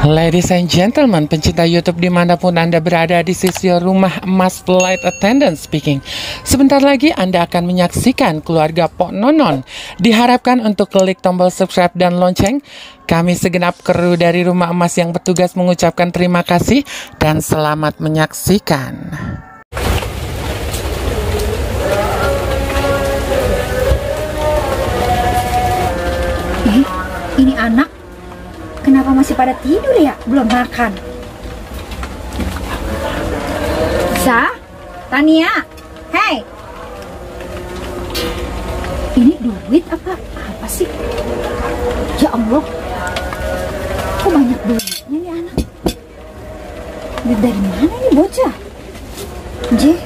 Ladies and gentlemen, pencinta YouTube dimanapun Anda berada, di sisi Rumah Emas Flight Attendant speaking. Sebentar lagi Anda akan menyaksikan keluarga Pok Nonon. Diharapkan untuk klik tombol subscribe dan lonceng. Kami segenap kru dari Rumah Emas yang bertugas mengucapkan terima kasih dan selamat menyaksikan. Ini anak kenapa masih pada tidur ya? Belum makan. Tania, hey, ini duit apa sih? Ya Allah, kok banyak duitnya nih anak? Duit dari mana nih bocah? Duit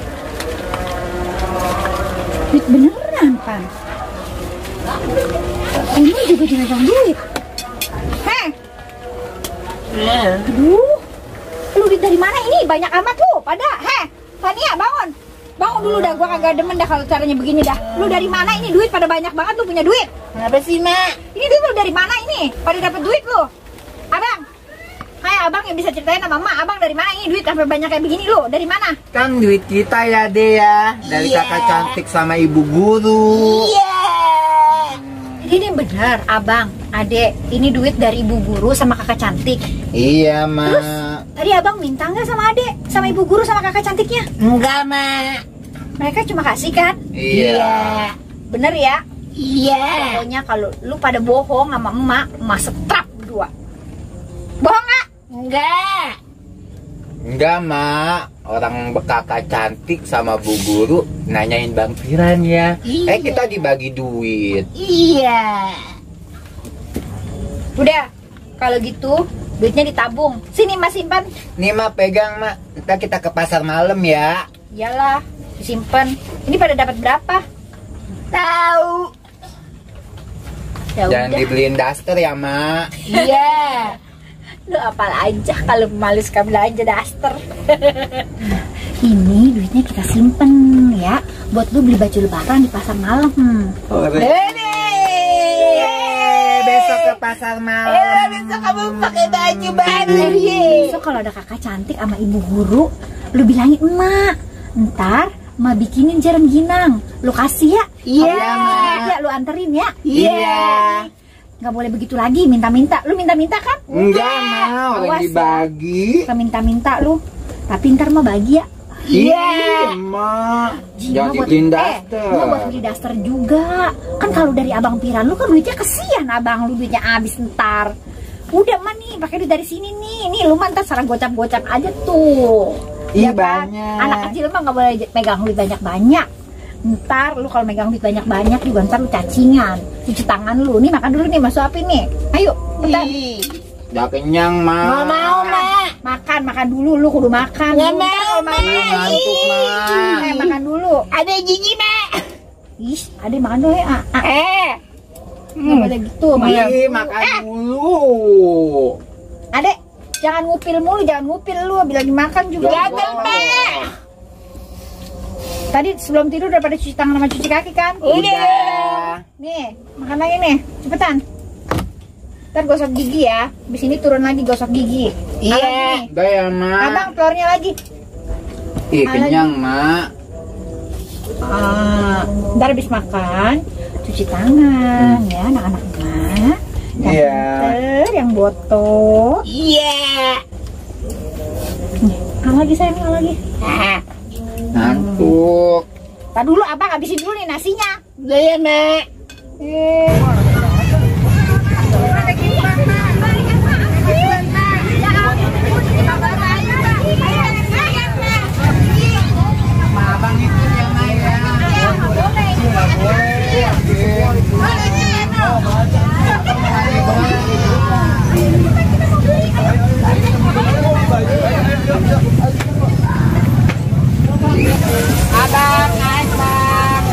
beneran kan? Ini juga jangan duit. Heh. Aduh, lu duit dari mana ini? Banyak amat lu pada. Heh, Tania bangun. Bangun dulu dah, gua kagak demen dah kalau caranya begini dah. Lu dari mana ini duit pada banyak banget lu punya duit? Kenapa sih, Mak? Ini duit lu dari mana ini? Pada dapat duit lu. Abang. Hai abang yang bisa ceritain sama Mak, abang dari mana ini duit sampai banyak kayak begini lu? Dari mana? Kan duit kita ya, De ya. Dari kakak cantik sama ibu guru. Iya. Ini benar, abang, adek, ini duit dari ibu guru sama kakak cantik. Iya, Mak. Terus, tadi abang minta nggak sama adek, sama ibu guru sama kakak cantiknya? Enggak, Mak. Mereka cuma kasih kan? Iya. Bener ya? Iya. Pokoknya kalau lu pada bohong sama emak setrap berdua. Bohong nggak? Enggak. Enggak, Mak. Orang kakak cantik sama bu guru nanyain Bang Piran ya. Iya. Kita dibagi duit. Iya. Udah, kalau gitu duitnya ditabung. Sini Mas simpan. Nih, Mak, pegang, Mak. Ntar kita ke pasar malam ya. Iyalah, disimpan. Ini pada dapat berapa? Tahu. Ya Jangan udah. dibeliin daster ya, Mak. Iya. Lu apal aja kalau malu suka belanja daster. Ini duitnya kita simpen ya, buat lu beli baju lebaran di pasar malam. Besok ke pasar malam. Besok kamu pakai baju baru. Besok kalau ada kakak cantik sama ibu guru, lu bilangin emak. Ntar emak bikinin jarang ginang, lu kasih ya. Iya, Mak. Ya lu anterin ya. Iya. Nggak boleh begitu lagi, minta-minta. Lu minta-minta kan? Enggak, Mak. Orang Awas, dibagi. Suka minta-minta lu. Tapi ntar mah bagi ya. Iya, Mak. Jangan dibeliin daster. Gua buat beli daster juga. Kan kalau dari Abang Piran lu kan duitnya kesian abang lu, duitnya habis ntar. Udah mah nih, pakai duit dari sini nih. Nih lu mah ntar sarang gocap-gocap aja tuh. Ih, kan? banyak. Anak kecil mah nggak boleh megang duit banyak-banyak. Ntar lu kalau megang duit banyak-banyak juga ntar lu cacingan. Cuci tangan lu. Nih makan dulu nih, Mas suapin nih. Ayo, bentar. Udah kenyang, Mak. Nggak mau, Mak. Makan dulu, lu kudu makan. Nggak Dulu, mau, kalau makan. Mak. Ngantuk, Mak. Makan dulu. Ada gigi, Mak. Ih, adek makan dulu ya. Nggak boleh gitu, Makan dulu. Adek, jangan ngupil mulu, jangan ngupil lu. Bila dimakan juga. Gatel, Mak. Tadi sebelum tidur udah pada cuci tangan sama cuci kaki kan? Udah. Nih, makan lagi nih, cepetan. Ntar gosok gigi ya. Habis ini turun lagi gosok gigi. Iya. Udah ya, Mak. Abang, telurnya lagi. Ih, kenyang, Mak. Ntar habis makan, cuci tangan ya anak-anak emak. Yang Iya. pinter, yang botok. Iya. Nih, makan lagi sayang, makan lagi. Ngantuk. Tar dulu abang habisin dulu nih nasinya. Udah ya, Mak. Abang ikut ya, Mak ya. Nggak boleh. Abang, abang.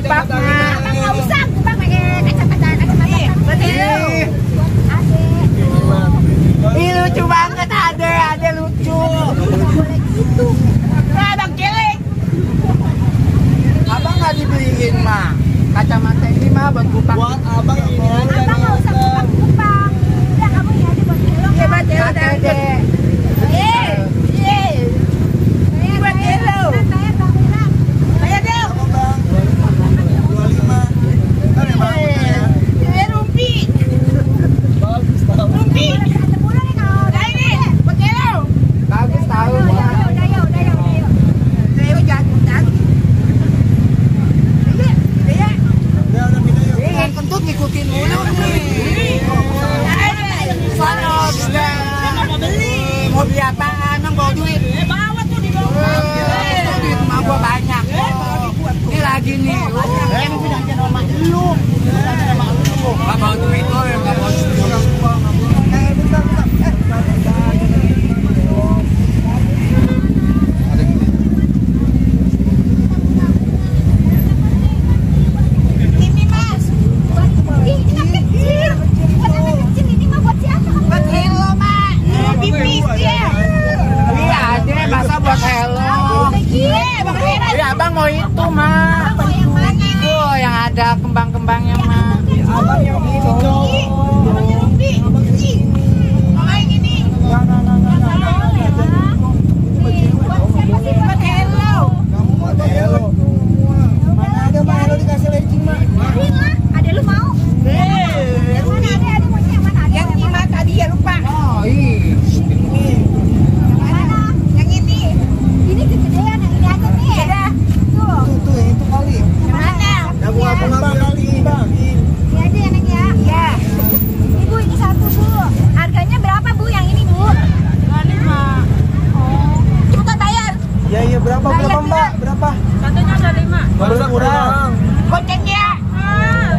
gebak mak. Abang nggak usah gebak pakai kacamata. Ih lucu banget ade lucu. Nggak boleh gitu. Abang jelek. Abang nggak dibeliin mah. Kacamata ini mah buat kupak. Buat abang ini aja. Abang nggak usah gebak. Udah kamu ini aja buat Elo. Iya buat Elo ade. Buat Elo. Bayar deh. Bagus tahu. Kentut ngikutin mulu nih. Sono juga. Mau beli apaan? Nang bawa duit. Bawa tuh di bawah. Duit mah gua banyak. Ini lagi nih. Emang bilang aja nama lu. Nggak bawa duit lo yang nggak bawa duit. Ini mas. Ini kan kecil. Buat anak kecil ini mah buat siapa? Buat Hello mak. Pipis ya. Iya ade masa buat Hello. Iya abang mau itu mak. Mau yang mana? Itu yang ada kembang-kembangnya mak. Abang yang itu. Abang yang rugi. Mau yang ini. Buat siapa sih? Buat Hello. Kamu mau ada Hello? Mana ada Mbak Hello dikasih legging Mbak? Ada lu mau? Yang mana ada maunya yang mana? Yang lima tadi ya lupa. Oh iya. Yang mana? Yang ini. Ini kegedean, yang ini aja nih. Tuh. Tuh yang itu kali. Yang mana? Yang bunga-bunga kali Bang. Ini aja yang ini ya. Iya. Ibu ini satu bu. Harganya berapa bu yang ini bu? 5. Oh. Kita bayar. Iya berapa Mbak? Berapa? Satunya ada 5. Baru kurang. Gocengnya.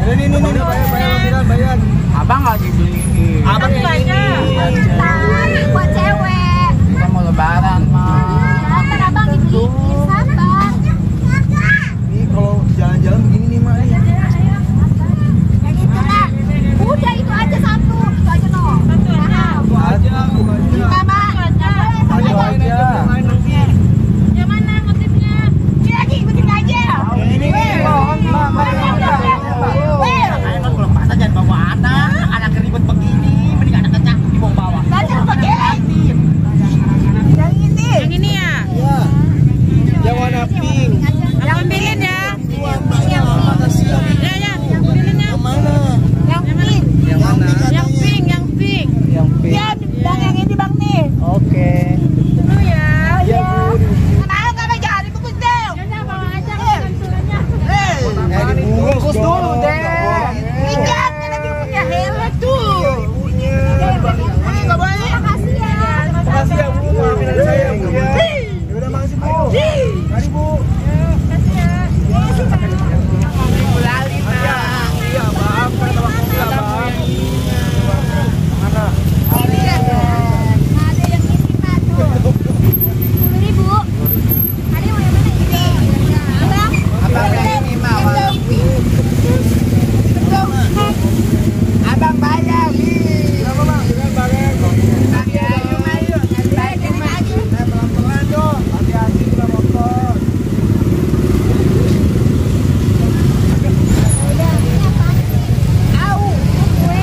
Ini bayar. Abang nggak dibeliin. Abang banyak. Ini buat cewek. Kita mau lebaran mah. Ntar abang dibeliin, sabar. Nih kalau jalan-jalan begini nih Mak nih. Yang itu nak. Udah itu aja satu. Itu aja no. Satu aja. Aja, Kita mak. Ayo aja. Yang mana motifnya? Ini lagi ikutin aja. Ini mohon Mbak. Makanya kan kalau masa jangan bawa anak ribet begini, mending anak kecak dibawa-bawa. Tadi lu pakai yang ini. Yang ini ya. Iya. Yang warna pink. Yang pilih ya. Yang mana sih? Ya ya. Yang pilihnya. Yang mana? Yang pink. Yang mana? Yang pink, yang pink. Yang pink. Ya, bang yang ini bang nih. Oke. Dulu ya. Iya, Bu. Kenapa kamu jangan dibungkus deh? Ya, bawa aja suratnya. Bungkus dulu deh. Ingat, nanti punya Hello tuh. Ibunya. Nggak boleh. Makasih ya. Makasih ya Bu, maafin aja saya Bu ya. Yaudah makasih Bu. Mari Bu. Makasih ya. Lali mah. Iya, maaf kan sama kamu ya, maaf. Mana? Ini ya. Ada yang ini Pak tuh. 10.000. Ada yang mau yang mana ini? Abang. Abang yang ini mah. Abang bayar. Berapa Bang? Dengan bareng. Ayo. Pelan-pelan dong. Hati-hati juga motor. Au. Gue.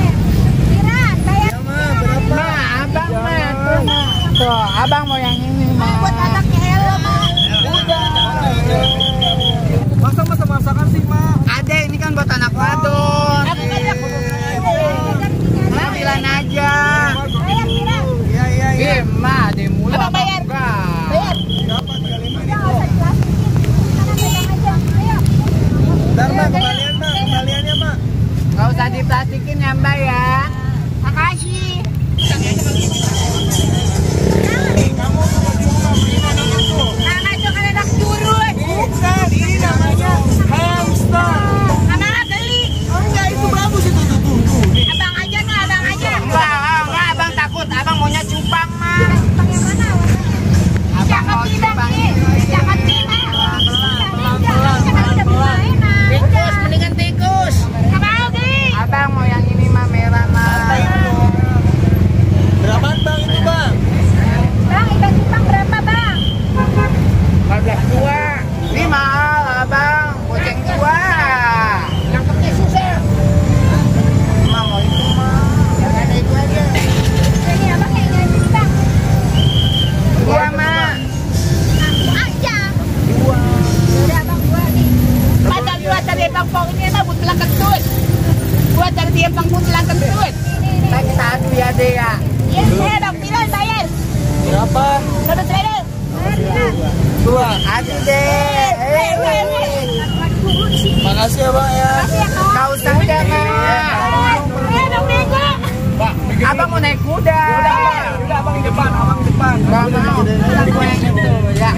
Piran, bayar. Ya Ma, berapa? Nah, abang mah. Tuh, abang mau yang ini mah. Buat anaknya Hello, Mak. Masakan sih Ma. Ada ini kan buat anak wadon. Ambilan aja. Bayar, Piran. Iya. Iya, mah ada mulu. Abang bayar. Bayar. Berapa? 35 nih. Udah, nggak usah diplastikin. Sana pegang aja. Ayo. Bentar Ma, kembaliannya Ma. Nggak usah diplastikin ya mbak ya. Makasih. Kamu tuh baju Ma, beli mana tuh? Nah, itu kan anak curut. Bukan, ini namanya hamster. Anak beli. Hati-hati deh. Makasih ya Bang ya. Nggak usah udah Mak. Abang mau naik kuda. Udah Abang di depan, Abang di depan. Nggak mau. Ya.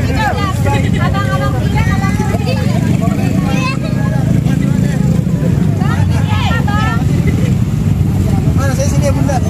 Mana saya sini ya Bunda.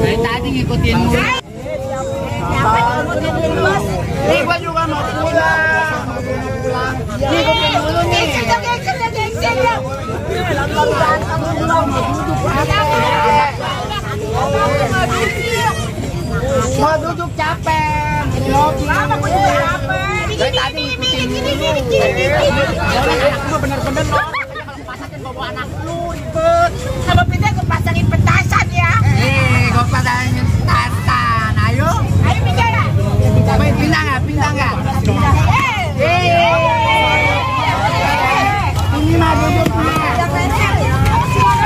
Dari tadi ngikutin lu. Nih gua juga mau pulang. Nih ngikutin dulu nih. Mau duduk capek. Kenapa gua juga capek? Dari tadi ngikutin dulu. Aku bener-bener loh. Pasakin bawa anak lu ribet. Sama pindah gue pasangin petasan ya. Gue pasangin petasan. Ayo. Ayo pindah ya. Pindah nggak? Ini mah duduk nih.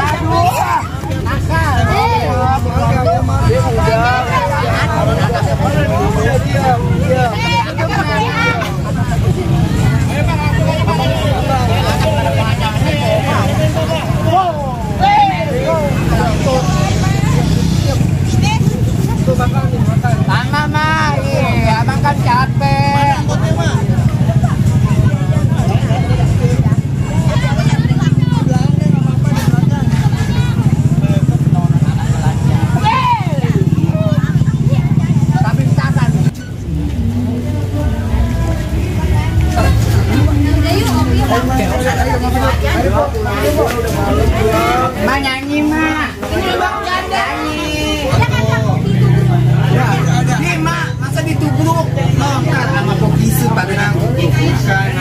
Aduh. Nakal. Sama mah, abang kan capek. Ma nyanyi ma. Ini bang nyanyi. Nih ma, masa ditubruk? Oh, ntar sama kokisu pada nangkut ikan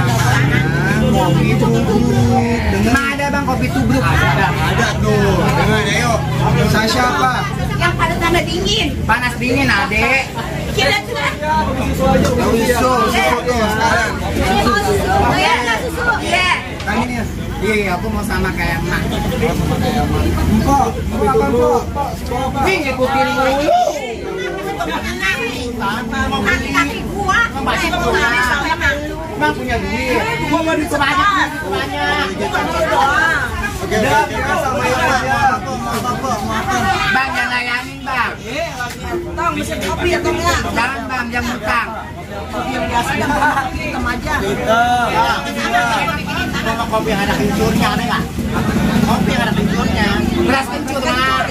kopi tubruk. Ma ada bang kopi tubruk? Ada tuh. Dengan ayo. Saya siapa? Yang pada tanda dingin. Panas dingin adek. Kira. Susu tuh sekarang. Susu. Ya. Kan ini. Iya, aku mau sama kayak mak. Empok, apa Empok? Nih ngikutin mulu. Kaki gua. Bang punya duit. Gua mau duit sebanyak. Oke, kita sama aja. Bang jangan layangin bang. Tong, mesin kopi ya Tong ya. Jangan bang, jangan utang. Biasa jangan hitam aja. Kalau kopi yang ada kencurnya ada nggak? Kopi yang ada kencurnya. Beras kencur mah.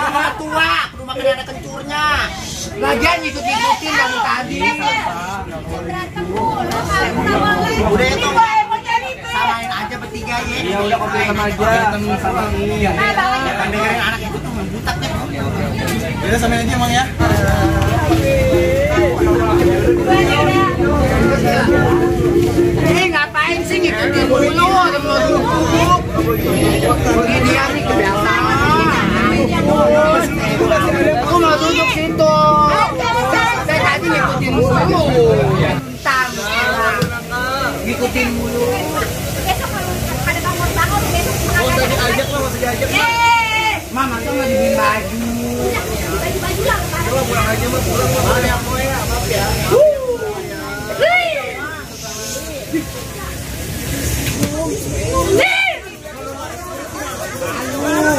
Rumah tua, rumah kan ada kencurnya. Lagian ngikut-ngikutin dari tadi. Udah itu samain aja bertiga ya. Ya udah kopi sama aja. Sama iya. Jangan dengerin anak itu tuh membutak deh. Udah samain aja Mang ya. Ngapain sih ngikutin dulu? Ada mau duduk. Ini dia nih kebiasaan. Aku mau duduk situ. Saya tadi ngikutin dulu. Bentar, ngikutin dulu. Besok kalau pada bangun-bangun besok Udah diajak lah, masih diajak. Mama tuh mau dibeliin baju. baju lah. Pulang pulang aja mah pulang. Maaf ya, maaf ya.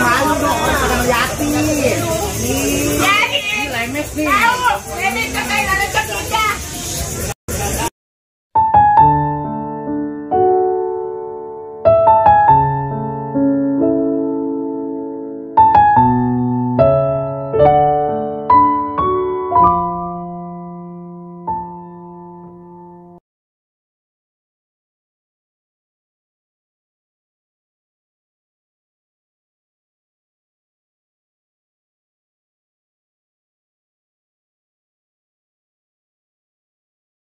Malu dong, orang pada ngeliatin. Nih, lemes nih.